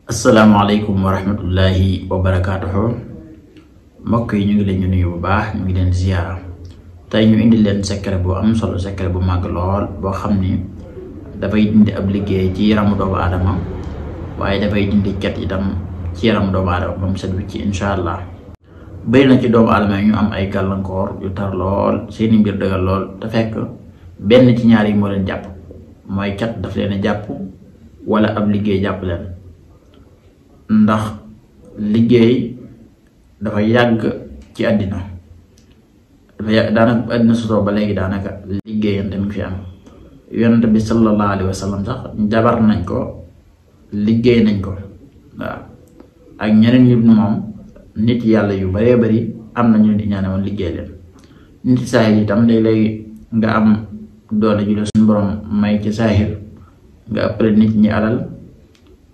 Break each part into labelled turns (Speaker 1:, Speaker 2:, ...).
Speaker 1: Assalamualaikum warahmatullahi wabarakatuh. Mbokk yi ñu ngi leen ñu nuyu bu baax, ñu ngi leen ziyaara. Tay ñu indi leen secret bu am solo, secret bu mag lool bo xamni da fay dindi ab liggéey ci yaramu doomu adama, waye da fay dindi cat itam ci yaramu doomu adama bam set wi ci inshallah. Bari na ci doomu adama ñu am ay galankor yu tar lool, seeni mbir deugal lool ta fekk benn ci ñaar yi mo leen japp, moy cat daf leen japp wala ab liggéey japp leen. Ndax liggéey dafa yàgg ci àddina dafa yàgg daanaka àddina sosoo ba léegi daanaka liggéeyante mi fi am yonent bi sallallahu alayhi wa sallam sax jabar nañ ko liggéey nañ ko waaw ak ñeneen ñu moom nit yàlla yu baree bari am na ñu di ñaane woon liggéey leen. nit saahir itam léeg-léeg nga am doole ju la suñu borom may ci saahir nga ëppale nit ñi alal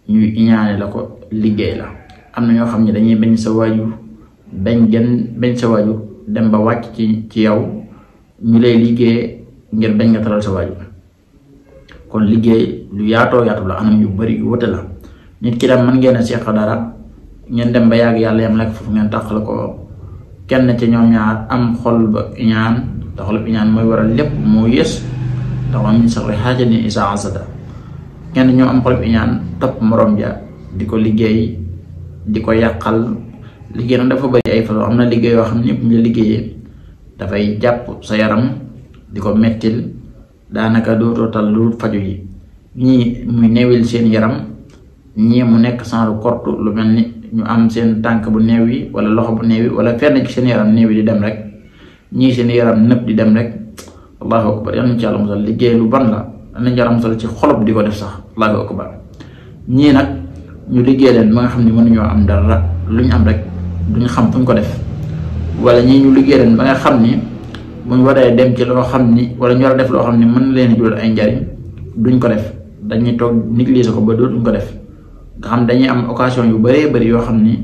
Speaker 1: ñuy ñaane la ko liggéey la. am na ñoo xam ne dañuy bañ sa waajur bañ sa waajur dem ba wàcc ci yow ñu lay liggéey ngir bañ nga taral sa waajur. kon liggéey lu yaatoo yaatu la, anam yu bari yu wute la. nit ki dem mën ngeen a seq dara ngeen dem ba yàgg yàlla yam lekk foofu ngeen taxal ko kenn ci ñoom ñaar am xol ba iñaan te xol ba iñaan mooy waral lépp moo yées ndax am min saxri xaajani isa asada. kenn ñoo am xol ba iñaan topp morom ja di ko liggéey di ko yàqal. liggéey nag dafa bari ay façon, am na liggéey yoo xam ne bu ñu liggéeyee dafay jàpp sa yaram di ko mettil daanaka dootoo tal lu faju yi. ñii muy neewil seen yaram, ñii mu nekk sans korte lu mel ni ñu am seen tànk bu neew yi wala loxo bu neew yi wala fenn ci seen yaram neew yi di dem rek, ñii seen yaram nëpp di dem rek. allahu akbar, yal nañ ci yàlla musal. liggéey lu ban la, yal nañ ci yàlla musal ci xolob di ko def sax. allahu akbar. ñii nag ñu liggéey leen ba nga xam ne mënuñoo am dara, lu ñu am rek duñ xam fuñ ko def. wala ñii ñu liggéey leen ba nga xam ni buñ waree dem ci loo xam ni wala ñu war a def loo xam ni mën leen jural ay njariñ duñ ko def, dañuy toog négliger ko ba dootuñ ko def. nga xam dañuy am occasion yu bëree bëri yoo xam ni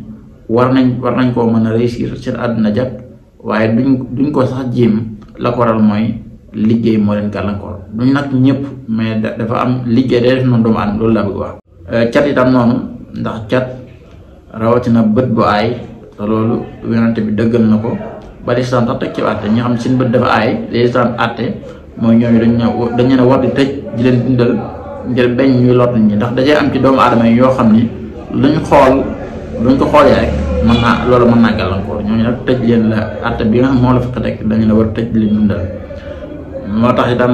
Speaker 1: war nañ koo mën a réussir seen àdduna jag, waaye duñ ko sax jéem. la ko waral mooy liggéey moo leen gàllankoor. duñ nag ñëpp, mais dafa am liggéey day def noonu doomu aadama, loolu laa bëgg wax. cat itam noonu, ndax cat rawatina bët bu aay te loolu yonente bi dëggal na ko ba lislaam sax teg ci àtte. ñi xam seen bët dafa aay lislaam àtte mooy ñooñu dañ leen a war di tëj di leen dundal ngir bañ ñuy lot nit ñi. ndax dajee am ci doomu aadama yi yoo xam ni luñ ko xoolee rek loolu mën naa gàllankoor. ñooñu nag tëj leen la àtte bi nga xam moo la fa teg, dañu la war a tëj di leen dundal. moo tax itam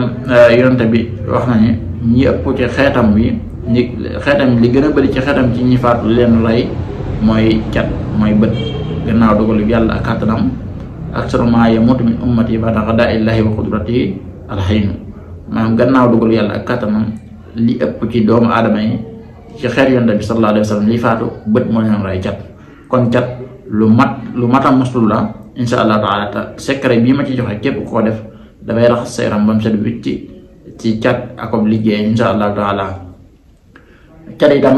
Speaker 1: yonente bi wax na ni ñi ëpp ci xeetam wi li gën a bëri ci xeetam ci ñi faatu leen rey mooy cat, mooy bët. gannaaw dogalu yàlla ak kàttanam aksaru maa yamuutu min ummati ba'da qadaa'illahi wa qudratihi alxaynu. maanaam gannaaw dogalu yàlla ak kàttanam li ëpp ci doomu aadama yi ci xeet yonent bi sallallahu alayhi wa sallam li faatu bët moo leen rey, cat. kon cat lu mat a muslu la insha allah taala. te secret bii ma ci joxe képp koo def dafay raxas sa yaram bam set wicc ci cat akob liggéey insha allah taala. cat itam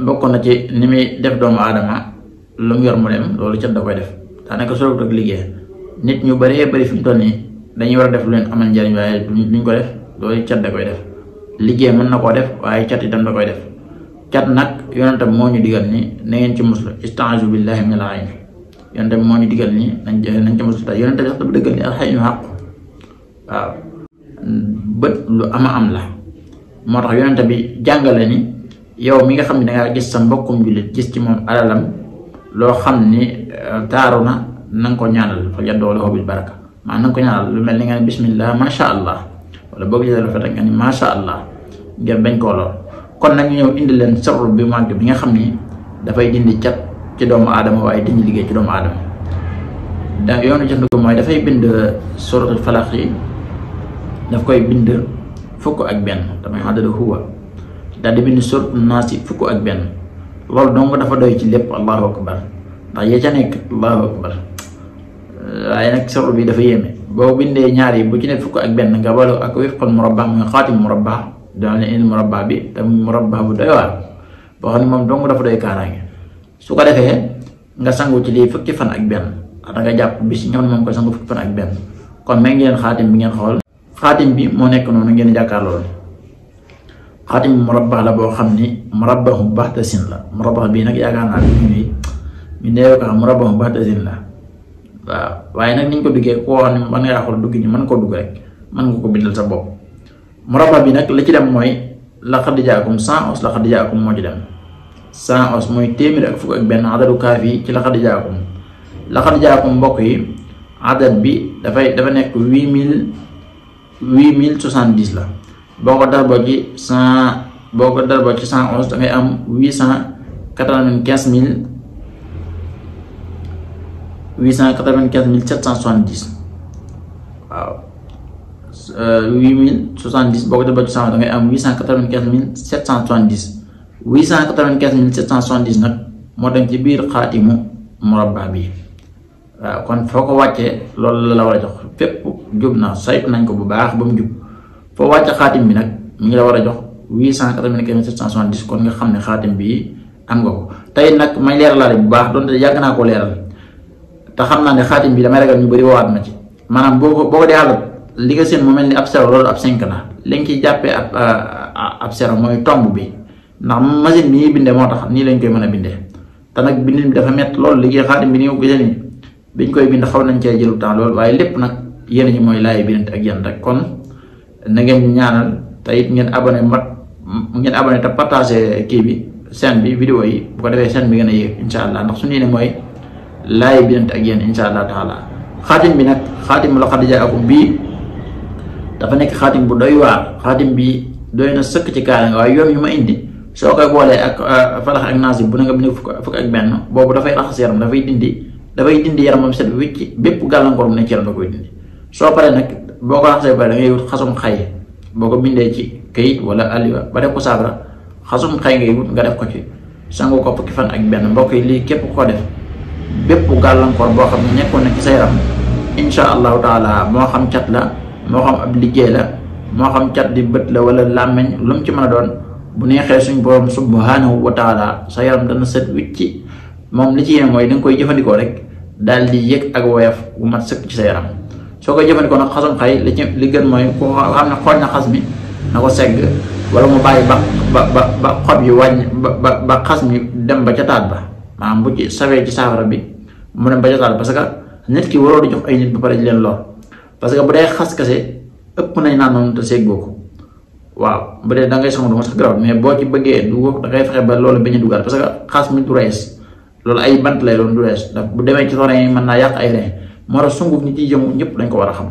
Speaker 1: bokk na ci ni muy def doomu aadama, lu mu yor mu dem, loolu cat da koy def. daanaka soo ak liggéey nit ñu bëree bëri fi mu toll nii dañuy war a def lu leen amal njariñ waaye duñ ko def, loolu cat da koy def. liggéey mën na koo def waaye cat itam da koy def. cat nag yonentam moo ñu digal ni na ngeen ci muslu, ista'uuzu billahi minal ayn. yonentam moo ñu digal ni nañ ci muslu. te yonentam sax dafa dëggal ni alxaynu xaq. waaw bët lu am la. moo tax yonent bi jàngale ni yow mi nga xam ne dangaa gis sa mbokkum jullit gis ci moom alalam loo xam ni taaru na nga ko ñaanal fa yaddoo lahu bil baraka. maanaam na nga ko ñaanal lu mel ni nga ne bismillah masha allah, wala boo gisee lu fekk nga ni masha allah ngir bañ koo lool. kon nag ñu ñëw indi leen sarru bi màgg bi nga xam ni dafay dindi cat ci doomu aadama waaye dindi liggéey ci doomu aadama. da yoonu jënd ko mooy dafay bind suratul falaq yi, daf koy bind fukk ak benn, damay xaddada huwa daal di bind suratul naas yi fukk ak benn. loolu donc dafa doy ci lépp. allahu akbar, ndax yee ca nekk allahu akbar. waaye nag sarru bi dafa yéeme. boo bindee ñaar yi bu ci nekk fukk ak benn nga balu ak wifqal murabba muy xaatim murabba dana leen indi murabba bi te murabba bu doy waar boo xam ne moom dong dafa doy kaaraange. su ko defee nga sangu ci lii fukki fan ak benn, da nga jàpp bis ñoom moom koy sangu fukki fan ak benn. kon may ngeen xaatim bi ngeen xool. xaatim bi moo nekk noonu ngeen jàkkaarloo. xaatim murabbax la boo xam ni murabbaxu baxtasin la. murabbax bii nag yaakaar naa ñu neew ko xam murabbaxu baxtasin la waaw waaye nag niñ ko duggee koo xam ne mën ngaa xool dugg ñi mën koo dugg rek mën nga ko bindal sa bopp. murabbax bi nag li ci dem mooy laqad jaakum 111 laqad jaakum moo ci dem 111 mooy téeméer ak fukk ak benn adadu kaaf yi ci laqad jaakum mbokk yi adad bi dafa nekk 8070 la. boo ko darboo ci 111 da ngay am 895 waaw 8070 boo ko darboo ci 111 da ngay am 895 770 895 770 nag moo dem ci biir xaatimu murabbax bi waaw kon foo ko wàccee loolu la war a jox fépp jub na saytu nañ ko bu baax ba mu jub foo wàcce xaatim bi nag mi ngi la war a jox 895 770 kon nga xam ne xaatim bi am nga ko. tey nag may leeralaale bu baax donte yàgg naa ko leeral te xam naa ne xaatim bi damay ragal ñu bëri waat ma ci maanaam boo ko dee àll li nga seen mu mel ni ab 0 loolu ab 5 la li nga ciy jàppee ab 0 mooy tomb bi ndax machine bi ñuy bindee moo tax nii lañ koy mën a bindee te nag bindin bi dafa métti loolu liggéey xaatim bi ni ko gisee nii biñ koy bind xaw nañ cee jëlu temps loolu waaye lépp nag yéen ñi mooy laay bindante ak yéen rek kon na ngeen ñaanal te it ngeen abonné te partagé kii bi chaîne bi vidéo yi bu ko defee chaîne bi gën a yéeg incha allah ndax suñu yéene mooy laay bindante ak yéen incha allah taala. xaatim bi nag xaatim laqad jaakum bii dafa nekk xaatim bu doy waar xaatim bi doy na sëkk ci kaala nga waaye yoon yu ma indi soo koy boolee ak falax ak naas bu na nga bind fukk ak benn boobu dafay raxas yaram dafay dindi yaramam set wicc bépp gàllankoor bu ne ci yaram da koy dindi. soo paree nag boo ko raxasee ba da ngay wut xasum xay boo ko bindee ci kayit wala aliwa ba def ko saafara xasum xay ngay wut nga def ko ci sangu ko fukki fan ak benn mbokk yi lii képp ko def bépp gàllankoor boo xam ne nekkoon na ci sa yaram insha allahu taala moo xam cat la moo xam ab liggéey la moo xam cat di bët la wala làmmeñ lu mu ci mën a doon bu neexee suñ borom subhanahu wa taala sa yaram dana set wicci moom li ci yéene mooy da nga koy jëfandikoo rek daal di yëg ak woyof bu mat sëkk ci sa yaram. soo koy jëfandikoo nag xasum xay li gën mooy ku xam ne xool na xas mi na ko segg wala mu bàyyi ba xob yi wàññi ba xas mi dem ba ca taat ba maanaam bu ci sawee ci saafara bi mu dem ba ca taat parce que nit ki waroo di jox ay nit ba pare di leen lor parce que bu dee xas kese ëpp nañ naan noonu te seggoo ko waaw bu dee da ngay songu du ma sax garaaw mais boo ci bëggee dugg da ngay fexe ba loolu bañ a dugal parce que xas mi du rees loolu ay bant lay doon du rees ndax bu demee ci soxla yi mën naa yàq ay reen moo tax sunguf ñi ciy jëm ñëpp dañ ko war a xam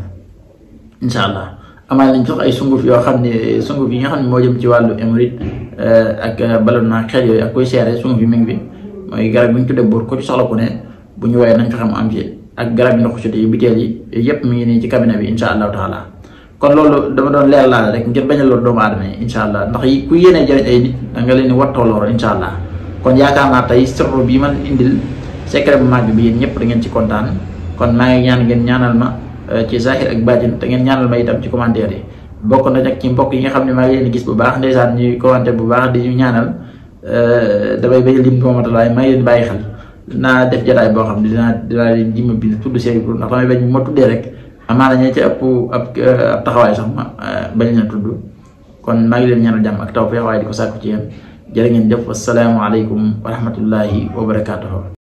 Speaker 1: incha allah amaat nañ sax ay sunguf yoo xam ne sunguf yi nga xam ne moo jëm ci wàllu hémorroïde ak ballonnement xel yooyu ak koy seere sunguf yi mi ngi fi mooy garab yi ñu tuddee buur ko ci soxla ku ne bu ñu woowee nañ fexe mu am ci ak garab yi ndox ci yu biteel yi yëpp mi ngi nii ci cabinet bi incha allahu taala kon loolu dama doon leer laal rek ngir bañ a lor doomu aadama yi incha allah ndax ku yéenee jëriñ ay nit da nga leen di wattoo lor incha allah kon yaakaar naa tey sirru bi man indil secret bu màgg bi yéen ñëpp da ngeen ci kontaan kon maa ngi ñaan ngeen ñaanal ma ci zahir ak baatin te ngeen ñaanal ma itam ci commentaire yi bokk na nag ci mbokk yi nga xam ne maa ngi leen di gis bu baax ndeysaan ñuy commentaire bu baax di ñu ñaanal damay bay lim momatalaay maa ngi leen bàyyi xel dinaa def jataay boo xam ne dinaa leen jima bind tudd seen tur ndax damay bañ ma tuddee rek amaana ñee ci ëpp ab taxawaay sax ma bañ leen tudd kon maa ngi leen ñaanal jàmm ak tawfeex waaye di ko sàkku ci yéen jërë ngeen jëf wassalaamu aleykum wa rahmatullahi wa barakaatuhu